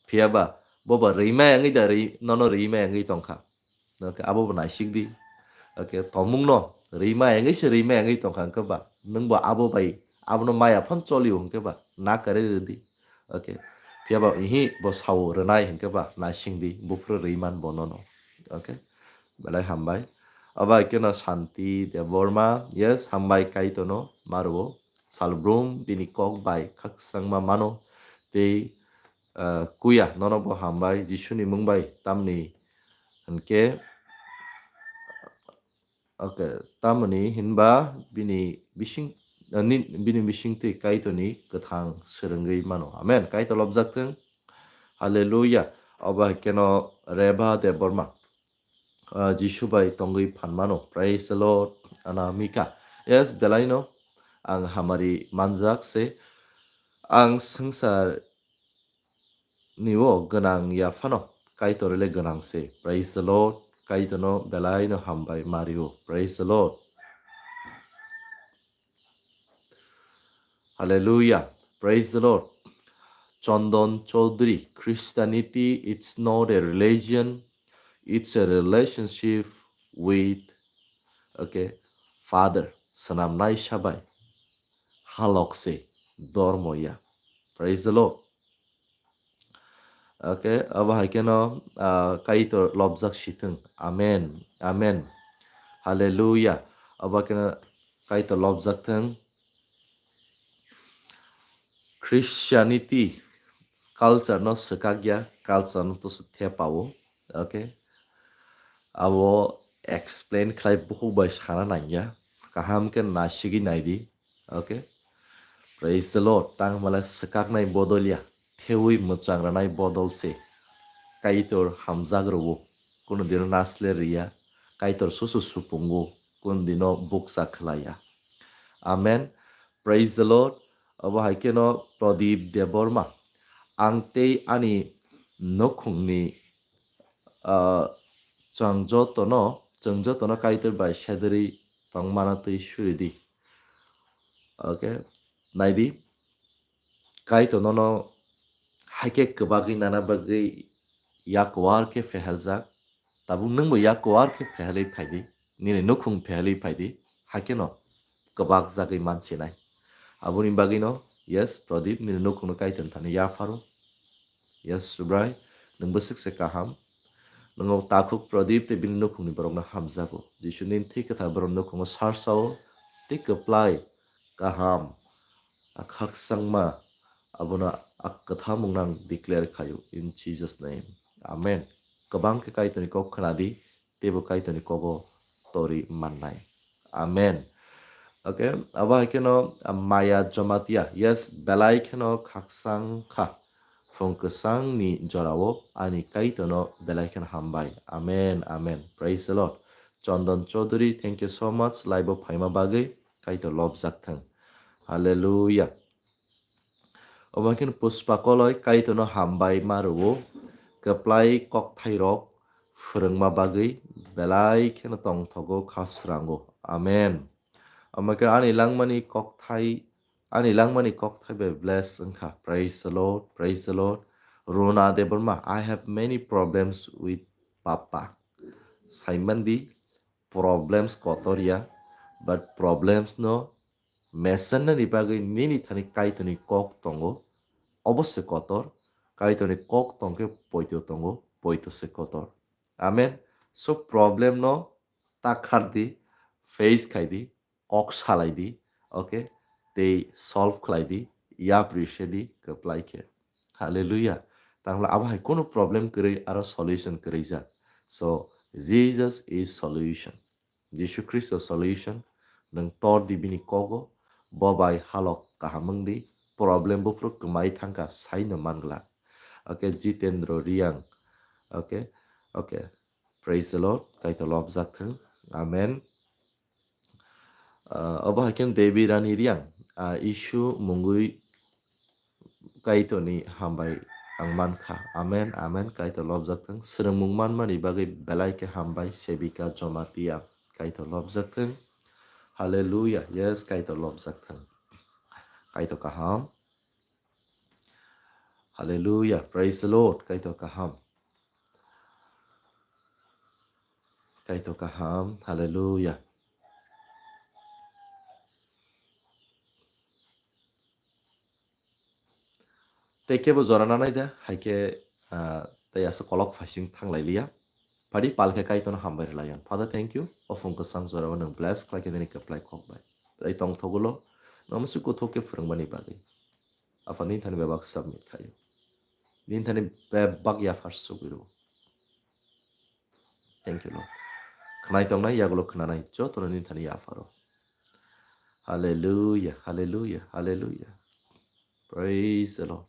Phiya ba, boba rwi maya wngwi da, rwi, nono rwi maya wngwi tong kha. Okay, abo bo naisik di. Okay, tomung no rwi maya wngwi se rwi maya wngwi tong kha, hwnkhe ba, nwng bo abo bai, abono maya phano choli o, hwnkhe ba, na kwrwi rw di. Okay. Phiya ba ihi bo sao rwnai hwnkhe ba naising di, buphuru rwi man bo nono. Okay. Belai hambai. Abo hai kheno Santi Debbarma, yes, hambai Kaitorno, ma rwo. Salbrum bini kok bai khakchangma mano. Tei, ah, kuya nono bo hambai Jisuni mung bai, tamni hwnkhe Okay, tamoni hinba bini bising, eh, ni-, bini bisingtwi Kaitorni kwthang swrwngwi mano. Amen. Kaitor lobjak thung. Hallelujah. Obo hai kheno Reba Debbarma, ah, Jisu bai tongwi phan mano. Praise the Lord. Anamika. Yes, belaino ang hamari manjak se. Ang swngchar ni o gwnang ya phano, Kaitor le gwnang se. Praise the Lord. Kaitorno belai no hambai mario. Praise the Lord. Hallelujah. Praise the Lord. Chondon Chaudhary, Christianity, it's not a religion, it's a relationship with, okay, Father. Swnam naisa bai halok se, dormo ya. Praise the Lord. Okay, abo hai kheno, ah, Kaitor lobjak sithung. Amen. Amen. Hallelujah. Abo kheno Kaitor lobjak thung. Christianity culture no swkak ya. culture no to se thepao. Okay. Abo explain khlai bukhuk bai sana nangya. Kaham khe nasigwi naidi. Okay. Praise the Lord. Tang mala swkaknai bodol ya. Thewi mwchang ranai bodol se. Kaitor hamjak rwo. Kuno dino nasle riya. Kaitor susu supungo. Kuno dino buksa khlaiya. Amen. Praise the Lord. Abo hai kheno Pradip Debbarma. Ang tei ani nokhungni, ah, chwng jotono, chwng jotono Kaitor bai sedri tongmana twi suridi. Okay. Naidi. Kaitor nono hai khe kwbagwi nana bagwi yakwar khe pheheljak. Tabuk nwngbo yakwar khe phehelwi phaidi, nini nukhung phehelwi phaidi, haikhe no kwbak jagwi mansinai. Aboni bagwi no, yes, Pradip, nini nukhung no Kaitor thani yapharo. Yes, Subrai, nwng bwswk se kaham. Nwng o takhuk Pradip tei bini nukhungni borokno hamjago. Jisu nini thwi kwthar borok nukhungo sarsao tei kwplai kaham a khakchangma abono a kwthamung nang declare khaio in Jesus name. Amen. Kwbang khe Kaitorni kok khwnadi, teibo Kaitorni kogo tori mannai. Amen. Okay, abo hai kheno, ah, Maya Jomatia. Yes, belai kheno khakchang kha. Phung kwchangni jorao ani Kaitorno belai kheno hambai. Amen, amen. Praise the Lord. Chondon Chaudhary, thank you so much. Live o phaima bagwi Kaitor lobjak thang. Hallelujah. Omo khe Pushpa Koloi, Kaitorno hambai ma rwo, kwplai kokthairok phwrwngma bagwi belai kheno tongthogo kha srango. Amen. Omo khe ani langmani kokthai, ani langmani kokthai bai bless wngkha. Praise the Lord, praise the Lord. Rona Debbarma, I have many problems with Papa. Saimandi problems kotor ya, but problems no mesennani bagwi nini thani Kaitorni kok tongo, obo se kotor. Kaitorni kok tongkhe poito tongo, poito se kotor. Amen. So problem no ta khardi, face khaidi, kok salaidi, okay, tei solve khlaidi, yapri sedi, kwplai khe. Hallelujah. Tangla abo hai kunu problem kwrwi aro solution kwrwi jak. So Jesus is solution. Jisu Khristo solution. Nwng tor di bini kogo, bo bai halok kaham wng di, problem buphuru kwmai thangkha saino manglak. Okay, Jitendra Riang. Okay, okay. Praise the Lord. Kaitor lobjak thung. Amen. Ah, obo hai khe Devi Rani Riang, ah, Isu mungwi Kaitorni hambai ang mankha. Amen, amen. Kaitor lobjak thung. Swrwngmung manmani bagwi belai khe hambai, Sevika Jomatia. Kaitor lobjak thung. Hallelujah. Yes, Kaitor lobjak thung. Kaitor kaham. Hallelujah. Praise the Lord. Kaitor kaham. Kaitor kaham. Hallelujah. Tei kebo jora nanai da, hai khe, ah, tei asa kolok phaising thanglai liya. Phadi pal khe Kaitorno hambai rwlai ang. Father, thank you. O phung kwchang jorao nwng bless khlai khe nini kwplai kok bai. Tei tongthogulo, nomo se kuthuk khe phwrwngmani bagwi. Apha nini thani bebak submit khaio. Nini thani bebak yaphar sugwi rwo. Thank you, Lord. Khnai tongnai, yagulo khnanai, jotono nini thani yapharo. Hallelujah, hallelujah, hallelujah. Praise the Lord.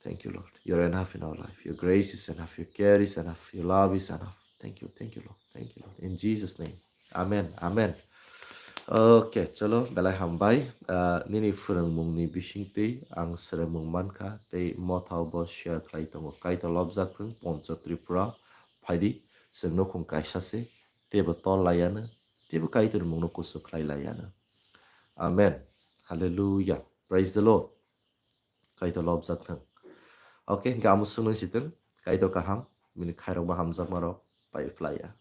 Thank you, Lord. You're enough in our life. Your grace is enough. Your care is enough. Your love is enough. Thank you, thank you, Lord. Thank you, Lord. In Jesus' name. Amen, amen. Okay, chalo, belai hambai. Ah, nini phwrwngmungni bisingtwi ang swrwngmung mankha, tei mothao bo share khlai tongo. Kaitor lobjak thung, Poncho Tripura, phaidi, chwng nukhung kaisa se, teibo tol laiano, teibo Kaitor mungno kusu khlai laiano. Amen. Hallelujah. Praise the Lord. Kaitor lobjak thung. Okay, hingke amo swngwi sitwng, Kaitor kaham, bini khairokma hamjakmarok pai phlaiya.